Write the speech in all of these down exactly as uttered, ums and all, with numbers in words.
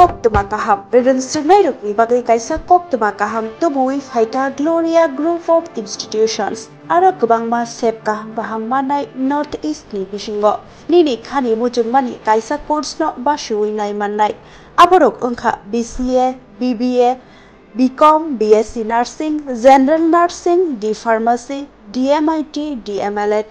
Koktwma kaham. Rwrwng swrwngnairokni bagwi kaisa koktwma kaham tubuwi phaikha Gloria Group of Institutions. Aro kwbangma sep kaham kaham mannai North East ni bisingo. Nini khani muchungmani kaisa course no basiwi nai mannai. Aborok wngkha B C A, B B A, B Com, B S C Nursing, General Nursing, D Pharmacy, D M I T, D M L T,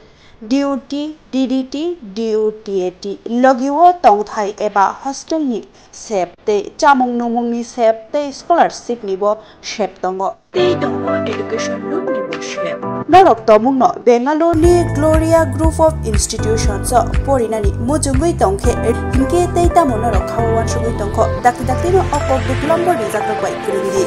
D O T, D D T, D O T A T, logi o tongthai eba hostel ni sep tei chamung nungmung ni sep tei scholarship ni bo sep tongo. Tei tongo education loan ni bo sep. Norok tomung no Bangalore ni Gloria Group of Institutions o porinani muchungwi tongkhe, hinkhe tei tamo norok khao wansugwi tongkho, dakti dakti no o kok duk lombor ni jagrok bai kwrwng di.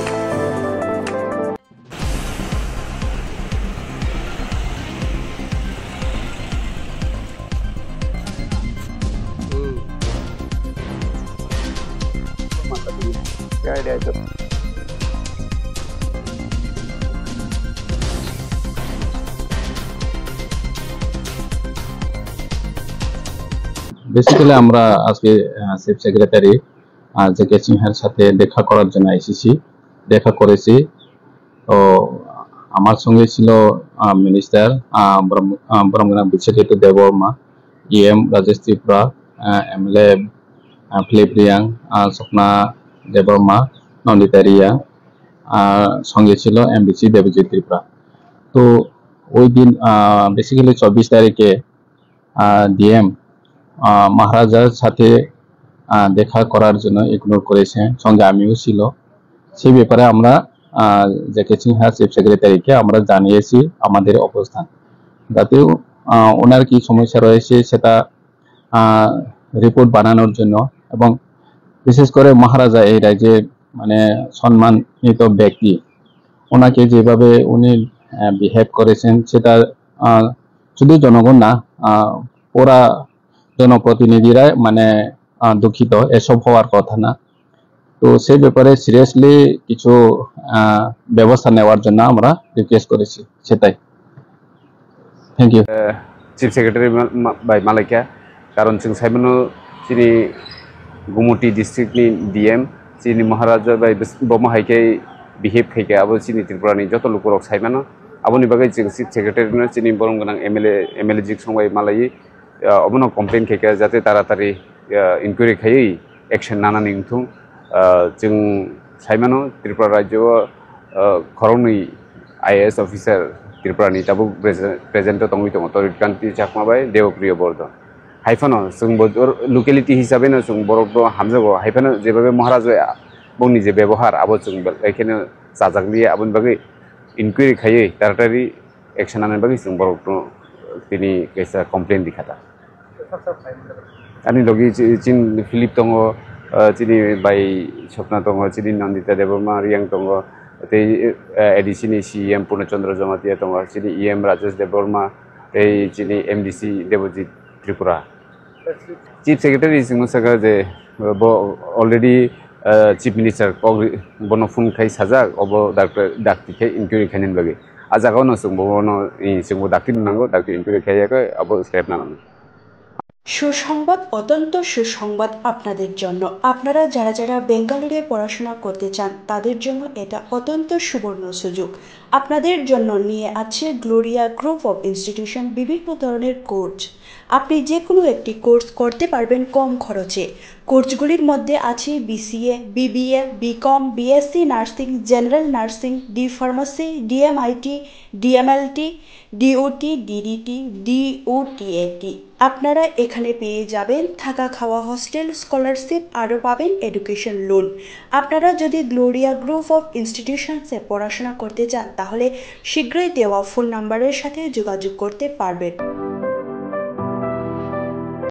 Basically আমরা আজকে chief secretary J K সিনহার সাথে দেখা করার জন্য এসেছি, দেখা করেছি। তো আমার সঙ্গে ছিল মিনিস্টার ব্রহ্মগ্রাম বিশ্বজিৎ দেববর্মা, ইএম রাজেশ ত্রিপুরা, এমএলএ ফিলিপ রিয়াং, স্বপ্না দেববর্মা, নন্দিতা রিয়া, সঙ্গে ছিল এমডিসি দেবজিৎ ত্রিপুরা। তো ওই দিন বেসিক্যালি চব্বিশ তারিখে ডিএম মহারাজার সাথে দেখা করার জন্য ইগনোর করেছে, সঙ্গে আমিও ছিল। সেই ব্যাপারে আমরা জে কে সিনহা চিফ সেক্রেটারিকে আমরা জানিয়েছি আমাদের অবস্থান, যাতে ওনার কি সমস্যা রয়েছে সেটা রিপোর্ট বানানোর জন্য। এবং বিশেষ করে মহারাজা এই রাজ্যে মানে সম্মানিত ব্যক্তি, ওনাকে যেভাবে উনি বিহেভ করেছেন সেটা শুধু জনগণ না, পুরা জনপ্রতিনিধিরা মানে দুঃখিত, এসব হওয়ার কথা না। তো সেই ব্যাপারে সিরিয়াসলি কিছু ব্যবস্থা নেওয়ার জন্য আমরা রিকোয়েস্ট করেছি, সেটাই। Thank you. Chief Secretary bai malaikha, karon chwng saimano chini Gumoti district ni D M chini Maharaja bai bomo hai khe behave khai kha, abo chini Tripura ni joto lukurok saimano. Aboni bagwi chwng Chief Secretary no chini borom gwnang M L A, M L A jik song bai malaiwi, obono complain khai kha jate taratari inquiry khaiwi action nanani wngthung. Chwng saimano Tripura rajyo o khoroknwi I A S officer Tripura ni tabuk present o tongwi tongo Torit Kanti Chakma bai Debapriya Bordhan. Hai phano chwng bo locality hisabe no chwng borok no hamjago, hai phano jebabe Maharaj bai bongni je bebohar abo chwng belai kheno chajak liya, aboni bagwi inquiry khaiwi taratari action nanani bagwi chwng borok no tini kaisa complain rikha ta. Ani logi chini Philip tongo, chini bai Swapna tongo, chini Nandita Debbarma Reang tongo, tei A D C ni C E M Purna Chandra Jamatia tongo, chini E M Rajesh Debbarma, tei chini M D C Debojit Tripura. Chief Secretary chwngno sakha je bo already Chief Minister kok bono phone khai sajak, obo dakti khai inquiry khainani bagwi. A jagao no chwngbo bono chwngbo dakti nango, dakti inquiry khaiya khe abo step nango. সুসংবাদ, অত্যন্ত সুসংবাদ আপনাদের জন্য। আপনারা যারা যারা বেঙ্গালুরে পড়াশোনা করতে চান, তাদের জন্য এটা অত্যন্ত সুবর্ণ সুযোগ। আপনাদের জন্য নিয়ে আছে গ্লোরিয়া গ্রুপ অফ ইনস্টিটিউশন বিভিন্ন ধরনের কোর্স। আপনি যে কোনো একটি কোর্স করতে পারবেন কম খরচে। কোর্সগুলির মধ্যে আছে BCA, BBA, BCom, BSc nursing, general nursing, D pharmacy, DMIT, DMLT, DOT, DDT, DOTAT. আপনারা এখানে পেয়ে যাবেন থাকা খাওয়া, হোস্টেল, স্কলারশিপ, আরও পাবেন এডুকেশন লোন। আপনারা যদি গ্লোরিয়া গ্রুপ অফ ইনস্টিটিউশনসে পড়াশোনা করতে চান, তাহলে শীঘ্রই দেওয়া ফোন নাম্বারের সাথে যোগাযোগ করতে পারবেন।